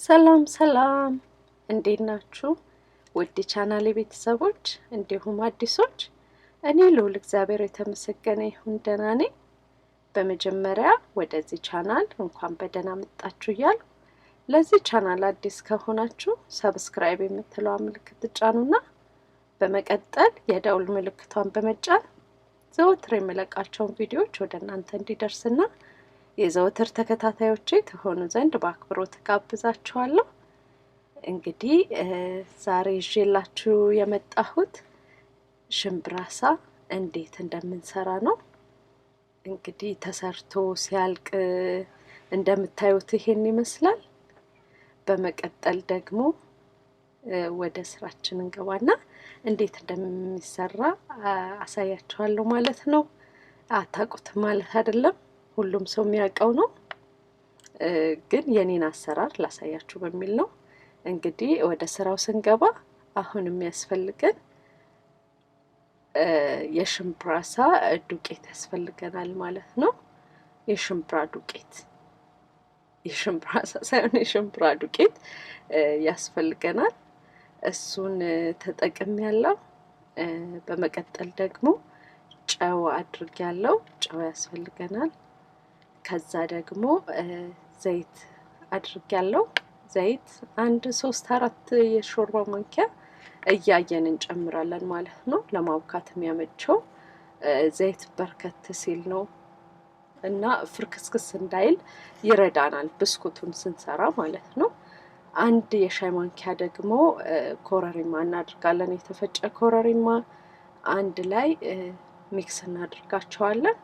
ሰላም ሰላም፣ እንዴት ናችሁ? ውድ ቻናሌ ቤተሰቦች እንዲሁም አዲሶች፣ እኔ ልዑል እግዚአብሔር የተመሰገነ ይሁን ደህና ነኝ። በመጀመሪያ ወደዚህ ቻናል እንኳን በደህና መጣችሁ እያልኩ፣ ለዚህ ቻናል አዲስ ከሆናችሁ subscribe የምትለዋ ምልክት ትጫኑና በመቀጠል የደውል ምልክቷን በመጫን ዘወትር የምለቃቸውን ቪዲዮዎች ወደ እናንተ እንዲደርስና የዘወትር ተከታታዮቼ ትሆኑ ዘንድ በአክብሮት ጋብዛችኋለሁ። እንግዲህ ዛሬ ይዤላችሁ የመጣሁት ሽምብራ አሳ እንዴት እንደምንሰራ ነው። እንግዲህ ተሰርቶ ሲያልቅ እንደምታዩት ይሄን ይመስላል። በመቀጠል ደግሞ ወደ ስራችን እንገባና እንዴት እንደሚሰራ አሳያችኋለሁ ማለት ነው። አታውቁትም ማለት አይደለም፣ ሁሉም ሰው የሚያውቀው ነው። ግን የኔን አሰራር ላሳያችሁ በሚል ነው። እንግዲህ ወደ ስራው ስንገባ አሁን የሚያስፈልገን የሽምብራ አሳ ዱቄት ያስፈልገናል ማለት ነው። የሽምብራ ዱቄት፣ የሽምብራ አሳ ሳይሆን የሽምብራ ዱቄት ያስፈልገናል። እሱን ተጠቅሜያለሁ። በመቀጠል ደግሞ ጨው አድርጌያለሁ። ጨው ያስፈልገናል። ከዛ ደግሞ ዘይት አድርጌያለሁ። ዘይት አንድ 3 4 የሾርባ ማንኪያ እያየን እንጨምራለን ማለት ነው። ለማቡካት የሚያመቸው ዘይት በርከት ሲል ነው እና ፍርክስክስ እንዳይል ይረዳናል ብስኩቱን ስንሰራ ማለት ነው። አንድ የሻይ ማንኪያ ደግሞ ኮረሪማ እናድርጋለን። የተፈጨ ኮረሪማ አንድ ላይ mix እናድርጋቸዋለን።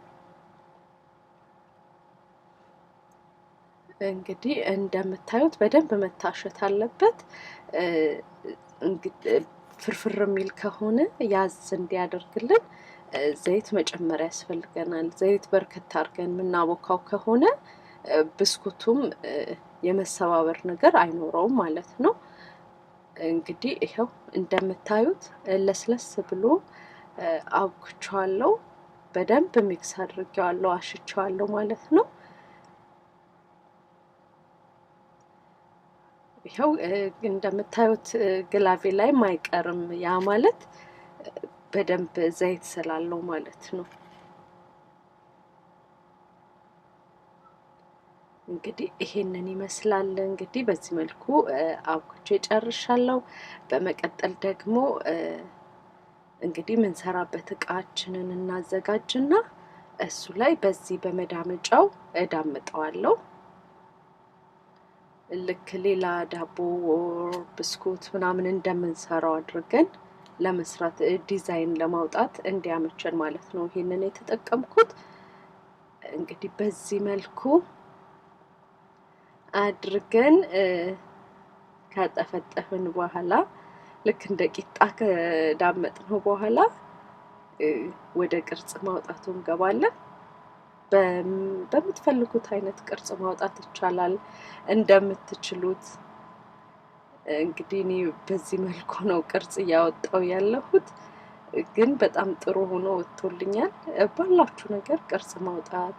እንግዲህ እንደምታዩት በደንብ መታሸት አለበት። ፍርፍር የሚል ከሆነ ያዝ እንዲያደርግልን ዘይት መጨመር ያስፈልገናል። ዘይት በርከት አድርገን የምናቦካው ከሆነ ብስኩቱም የመሰባበር ነገር አይኖረውም ማለት ነው። እንግዲህ ይኸው እንደምታዩት ለስለስ ብሎ አብኩቸዋለሁ። በደንብ mix አድርጌዋለሁ፣ አሽቸዋለሁ ማለት ነው። ይኸው እንደምታዩት glove ኤ ላይ አይቀርም። ያ ማለት በደንብ ዘይት ስላለው ማለት ነው። እንግዲህ ይሄንን ይመስላል። እንግዲህ በዚህ መልኩ አብኩቼ ጨርሻለሁ። በመቀጠል ደግሞ እንግዲህ የምንሰራበት እቃችንን እናዘጋጅና እሱ ላይ በዚህ በመዳመጫው እዳምጠዋለሁ። ልክ ሌላ ዳቦ ብስኩት ምናምን እንደምንሰራው አድርገን ለመስራት ዲዛይን ለማውጣት እንዲያመቸን ማለት ነው ይሄንን የተጠቀምኩት። እንግዲህ በዚህ መልኩ አድርገን ካጠፈጠፍን በኋላ፣ ልክ እንደ ቂጣ ከዳመጥነው በኋላ ወደ ቅርጽ ማውጣቱ እንገባለን። በምትፈልጉት አይነት ቅርጽ ማውጣት ይቻላል እንደምትችሉት። እንግዲህ እኔ በዚህ መልኩ ነው ቅርጽ እያወጣው ያለሁት፣ ግን በጣም ጥሩ ሆኖ ወጥቶልኛል። ባላችሁ ነገር ቅርጽ ማውጣት፣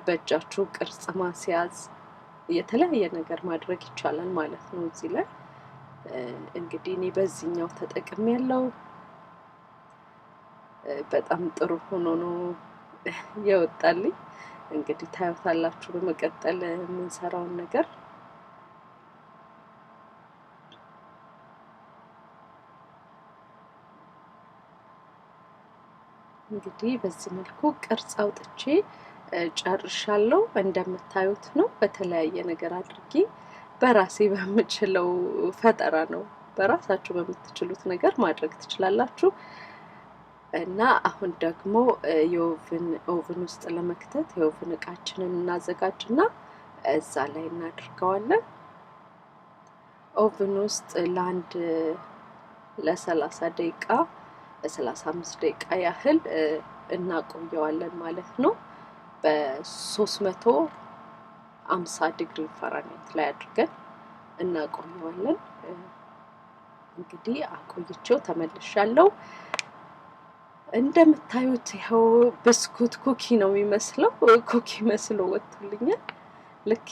በእጃችሁ ቅርጽ ማስያዝ፣ የተለያየ ነገር ማድረግ ይቻላል ማለት ነው። እዚህ ላይ እንግዲህ እኔ በዚህኛው ተጠቅሜያለሁ። በጣም ጥሩ ሆኖ ነው የወጣልኝ። እንግዲህ ታዩታላችሁ በመቀጠል የምንሰራውን ነገር። እንግዲህ በዚህ መልኩ ቅርጽ አውጥቼ ጨርሻለሁ። እንደምታዩት ነው። በተለያየ ነገር አድርጌ በራሴ በምችለው ፈጠራ ነው። በራሳችሁ በምትችሉት ነገር ማድረግ ትችላላችሁ። እና አሁን ደግሞ የ oven ውስጥ ለመክተት የ oven እቃችንን እናዘጋጅና እዛ ላይ እናድርገዋለን። Oven ውስጥ ለአንድ ለ30 ደቂቃ፣ ለ35 ደቂቃ ያህል እናቆየዋለን ማለት ነው። በ350 ዲግሪ ፋራናይት ላይ አድርገን እናቆየዋለን። እንግዲህ አቆይቼው ተመልሻለሁ። እንደምታዩት ይኸው ብስኩት cookie ነው የሚመስለው። Cookie መስሎ ወጥቶልኛል። ልክ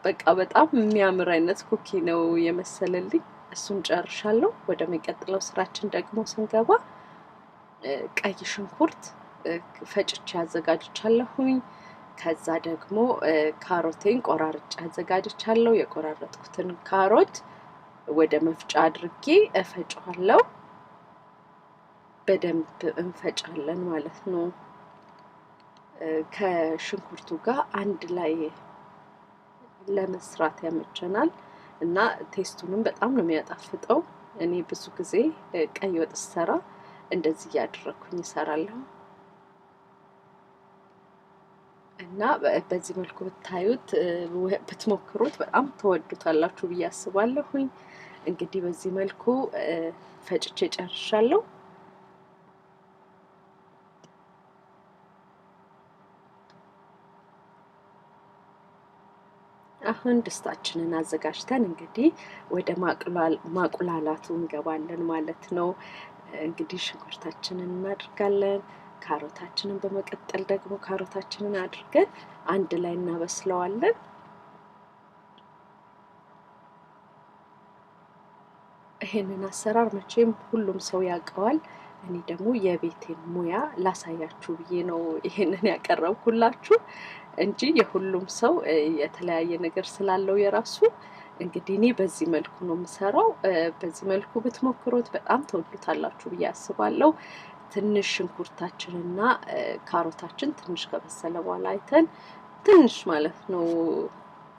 በቃ በጣም የሚያምር አይነት cookie ነው የመሰለልኝ። እሱን ጨርሻለሁ። ወደሚቀጥለው ስራችን ደግሞ ስንገባ ቀይ ሽንኩርት ፈጭቼ አዘጋጅቻለሁኝ። ከዛ ደግሞ ካሮቴን ቆራርጬ አዘጋጅቻለሁ። የቆራረጥኩትን ካሮት ወደ መፍጫ አድርጌ እፈጨዋለሁ። በደንብ እንፈጫለን ማለት ነው። ከሽንኩርቱ ጋር አንድ ላይ ለመስራት ያመቸናል እና taste ኡንም በጣም ነው የሚያጣፍጠው። እኔ ብዙ ጊዜ ቀይ ወጥ ስሰራ እንደዚህ እያደረግኩኝ እሰራለሁ እና በዚህ መልኩ ብታዩት ብትሞክሩት በጣም ትወዱታላችሁ ብዬ አስባለሁኝ። እንግዲህ በዚህ መልኩ ፈጭቼ ጨርሻለሁ። አሁን ድስታችንን አዘጋጅተን እንግዲህ ወደ ማቁላላቱ እንገባለን ማለት ነው። እንግዲህ ሽንኩርታችንን እናድርጋለን። ካሮታችንን በመቀጠል ደግሞ ካሮታችንን አድርገን አንድ ላይ እናበስለዋለን። ይሄንን አሰራር መቼም ሁሉም ሰው ያውቀዋል። እኔ ደግሞ የቤቴን ሙያ ላሳያችሁ ብዬ ነው ይሄንን ያቀረብኩላችሁ እንጂ የሁሉም ሰው የተለያየ ነገር ስላለው የራሱ። እንግዲህ እኔ በዚህ መልኩ ነው የምሰራው። በዚህ መልኩ ብትሞክሩት በጣም ተወዱታላችሁ ብዬ አስባለሁ። ትንሽ ሽንኩርታችንና ካሮታችን ትንሽ ከበሰለ በኋላ አይተን ትንሽ ማለት ነው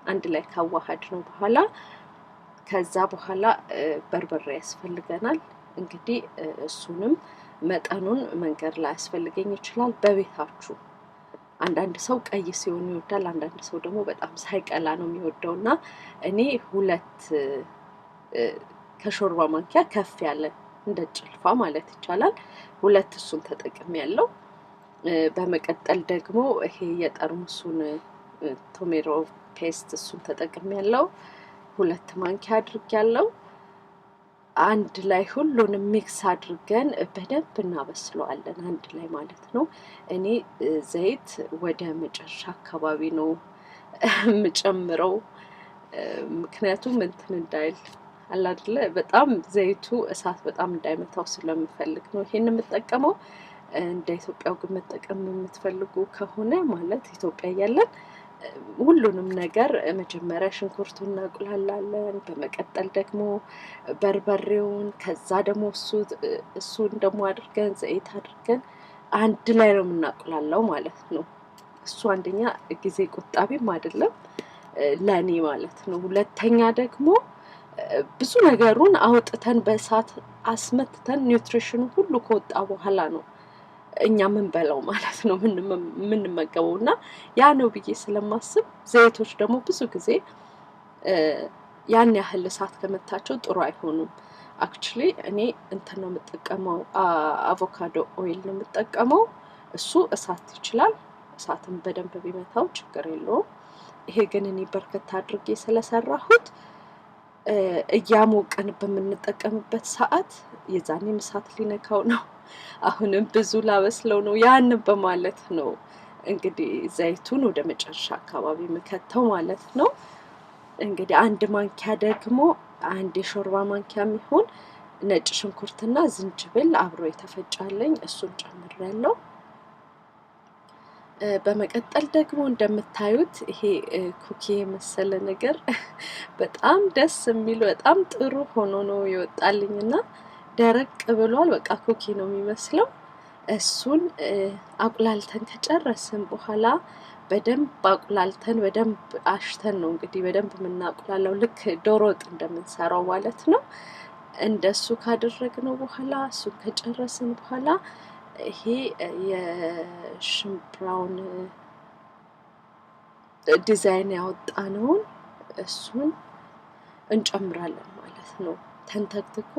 አንድ ላይ ካዋሃድ ነው በኋላ ከዛ በኋላ በርበሬ ያስፈልገናል። እንግዲህ እሱንም መጠኑን መንገድ ላይ ያስፈልገኝ ይችላል። በቤታችሁ አንዳንድ ሰው ቀይ ሲሆን ይወዳል፣ አንዳንድ ሰው ደግሞ በጣም ሳይቀላ ነው የሚወደው እና እኔ 2 ከሾርባ ማንኪያ ከፍ ያለ እንደ ጭልፋ ማለት ይቻላል 2 እሱን ተጠቅሜያለሁ። በመቀጠል ደግሞ ይሄ የጠርሙሱን tomato paste እሱን ተጠቅሜያለሁ። 2 ማንኪያ አድርጌያለሁ። አንድ ላይ ሁሉንም mix አድርገን በደንብ እናበስለዋለን አንድ ላይ ማለት ነው። እኔ ዘይት ወደ መጨረሻ አካባቢ ነው የምጨምረው፣ ምክንያቱም እንትን እንዳይል አለ አይደለ፣ በጣም ዘይቱ እሳት በጣም እንዳይመታው ስለምፈልግ ነው ይሄን የምጠቀመው። እንደ ኢትዮጵያው ግን መጠቀም የምትፈልጉ ከሆነ ማለት ኢትዮጵያ እያለን ሁሉንም ነገር መጀመሪያ ሽንኩርቱን እናቁላላለን፣ በመቀጠል ደግሞ በርበሬውን፣ ከዛ ደግሞ እሱን ደግሞ አድርገን ዘይት አድርገን አንድ ላይ ነው የምናቁላላው ማለት ነው። እሱ አንደኛ ጊዜ ቆጣቢም አይደለም ለኔ ማለት ነው። ሁለተኛ ደግሞ ብዙ ነገሩን አውጥተን በእሳት አስመትተን nutrition ኑ ሁሉ ከወጣ በኋላ ነው እኛ ምንበላው ማለት ነው ምንመገበው እና ያ ነው ብዬ ስለማስብ ዘይቶች ደግሞ ብዙ ጊዜ ያን ያህል እሳት ከመታቸው ጥሩ አይሆኑም። Actually እኔ እንትን ነው የምጠቀመው፣ avocado oil ነው የምጠቀመው። እሱ እሳት ይችላል፣ እሳትም በደንብ ቢመታው ችግር የለውም። ይሄ ግን እኔ በርከት አድርጌ ስለሰራሁት እያሞቅን በምንጠቀምበት ሰዓት የዛኔም እሳት ሊነካው ነው፣ አሁንም ብዙ ላበስለው ነው። ያን በማለት ነው እንግዲህ ዘይቱን ወደ መጨረሻ አካባቢ የምከተው ማለት ነው። እንግዲህ አንድ ማንኪያ ደግሞ አንድ የሾርባ ማንኪያ የሚሆን ነጭ ሽንኩርትና ዝንጅብል አብሮ የተፈጫለኝ እሱን ጨምሬያለሁ። በመቀጠል ደግሞ እንደምታዩት ይሄ ኩኪ የመሰለ ነገር በጣም ደስ የሚል በጣም ጥሩ ሆኖ ነው የወጣልኝና ደረቅ ብሏል። በቃ ኩኪ ነው የሚመስለው። እሱን አቁላልተን ከጨረስን በኋላ በደንብ አቁላልተን በደንብ አሽተን ነው እንግዲህ በደንብ የምናቁላለው፣ ልክ ዶሮ ወጥ እንደምንሰራው ማለት ነው። እንደሱ ካደረግነው በኋላ እሱን ከጨረስን በኋላ ይሄ የሽምብራውን ዲዛይን ያወጣነውን እሱን እንጨምራለን ማለት ነው። ተንተክትኮ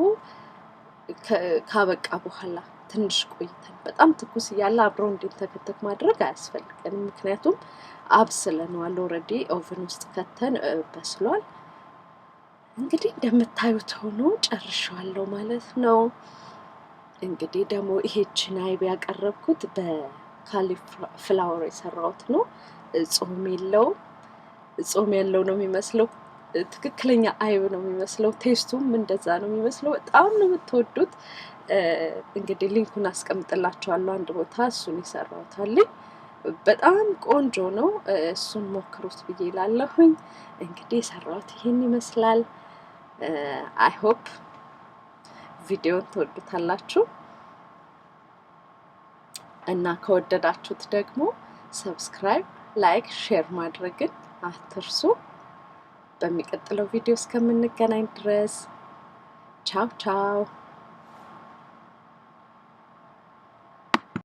ካበቃ በኋላ ትንሽ ቆይተን በጣም ትኩስ እያለ አብሮ እንዲንተከተክ ማድረግ አያስፈልገንም። ምክንያቱም አብስለነዋል፣ already oven ውስጥ ከተን በስሏል። እንግዲህ እንደምታዩት ሆኖ ጨርሼዋለሁ ማለት ነው። እንግዲህ ደግሞ ይሄችን አይብ ያቀረብኩት በ cauliflower የሰራሁት ነው። ጾም የለውም። ጾም ያለው ነው የሚመስለው። ትክክለኛ አይብ ነው የሚመስለው። Taste ኡም እንደዛ ነው የሚመስለው። በጣም ነው የምትወዱት። እንግዲህ link ኡን አስቀምጥላችኋለሁ አንድ ቦታ፣ እሱን የሰራሁታልኝ በጣም ቆንጆ ነው። እሱን ሞክሩት ብዬ ላለሁኝ። እንግዲህ የሰራሁት ይሄን ይመስላል። I hope ቪዲዮን ትወዱታላችሁ እና ከወደዳችሁት ደግሞ subscribe፣ like፣ share ማድረግን አትርሱ። በሚቀጥለው ቪዲዮ እስከምንገናኝ ድረስ ቻው ቻው።